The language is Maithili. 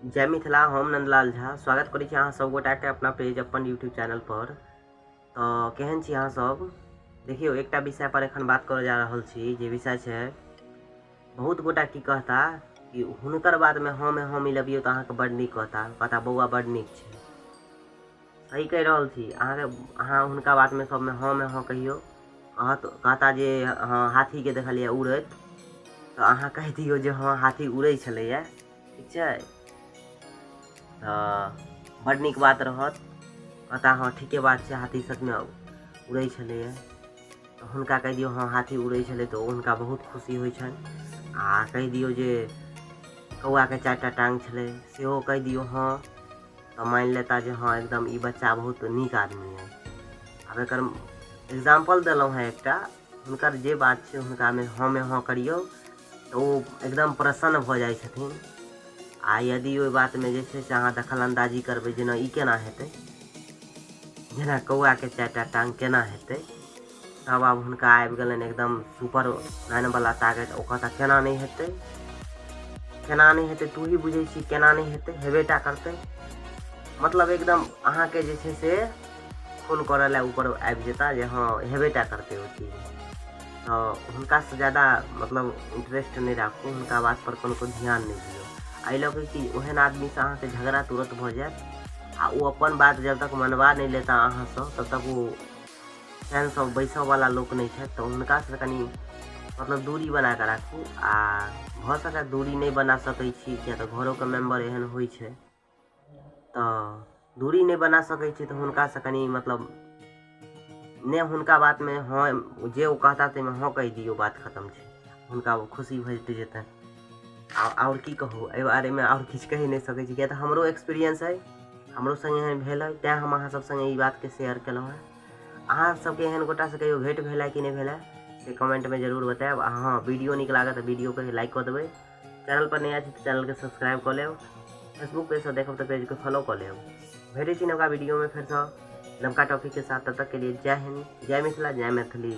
जय मिथिला। हम नंदलाल झा स्वागत करै छी अहाँ सब गोटाके अपना पेज अपन यूट्यूब चैनल पर। तऽ केहन छी अहाँ सब? देखियौ, एकटा विषय पर एखन बात करऽ जा रहल छी, जे विषय छै बहुत गोटा की कहता कि हुनकर बातमे हँ मे हँ मिलबियौ तऽ अहाँके बड्ड नीक कहता, कहता बौआ बड्ड नीक छै। सही कहि रहल छी अहाँके। अहाँ हुनका बातमे सबमे हँ मे हँ कहियौ, कहत कहता जे हँ हाथीके देखलियै उड़ैत, तऽ अहाँ कहि दियौ जे हँ हाथी उड़ै छलैए, ठीक छै, तऽ बड्ड नीक बात रहत। कहता हँ ठीके बात छै, हाथी सचमे उड़ै छलैए, तऽ हुनका कहि दियौ हँ हाथी उड़ै छलै, तऽ हुनका बहुत खुशी होइ छनि। आ कहि दियौ जे कौआके 4टा टाँग छलै, सेहो कहि दियौ हँ, तऽ मानि लेता जे हँ एकदम ई बच्चा बहुत नीक आदमी अइ। आब एकर एग्जाम्पल देलहुँ हेँ एकटा, हुनकर जे बात छै हुनकामे हँ मे हँ करियौ तऽ ओ एकदम प्रसन्न भऽ जाइ छथिन। आ यदि ओहि बातमे जे छै से अहाँ दखल अन्दाजी करबै जेना ई केना हेतै, जेना कौआके 4टा टाँग केना हेतै, तब आब हुनका आबि गेलनि एकदम सुपर मैनवला ताकत। ओ कहता केना नहि हेतै, केना नहि हेतै, तू ही बुझै छी केना नहि हेतै, हेबेटा करतै। मतलब एकदम अहाँके जे छै से फोन करऽ लए ऊपर आबि जेता जे हँ हेबेटा करतै ओ चीज। तऽ हुनकासँ ज्यादा मतलब इन्टरेस्ट नहि राखू, हुनका बातपर कनिको ध्यान नहि दियौ। एहि लऽ कऽ कि ओहन आदमीसँ अहाँके झगड़ा तुरन्त भऽ जायत, आ ओ अपन बात जब तक मनबा नहि लेता अहाँसँ तब तक ओ चैनसँ बैसऽवला लोक नहि छथि। तऽ हुनकासँ कनि मतलब दूरी बना कऽ राखू। आ भऽ सकए दूरी नहि बना सकै छी, किएक तऽ घरोके मेम्बर एहन होइ छै, तऽ दूरी नहि बना सकै छी, तऽ हुनकासँ कनि मतलब नहि हुनका बातमे हँ जे ओ कहता ताहिमे हँ कहि दियौ, बात खतम छै, हुनका खुशी भेट जेतनि। आओर की कहू एहि बारेमे, आओर किछु कहि नहि सकै छी, किएक तऽ हमरो एक्सपीरियंस अइ, हमरो सङ्गे एहन भेल अइ, तैँ हम अहाँ सब सङ्गे ई बातके शेयर केलहुँ हेँ। अहाँ सबके एहन गोटासँ कहियो भेँट भेल कि नहि भेल से कमेंटमे जरूर बतायब। आ हँ, वीडियो नीक लागत तऽ वीडियोके लाइक कऽ देबै, चैनल पर नया छी तऽ चैनलके सब्सक्राइब कऽ लेब, फेसबुक पेजसँ देखब तऽ पेजके फॉलो कऽ लेब। भेटै छी नवका वीडियोमे फेरसँ नवका टॉपिकके साथ, तब तकके लिए जय हिन्द, जय मिथिला, जय मैथिली।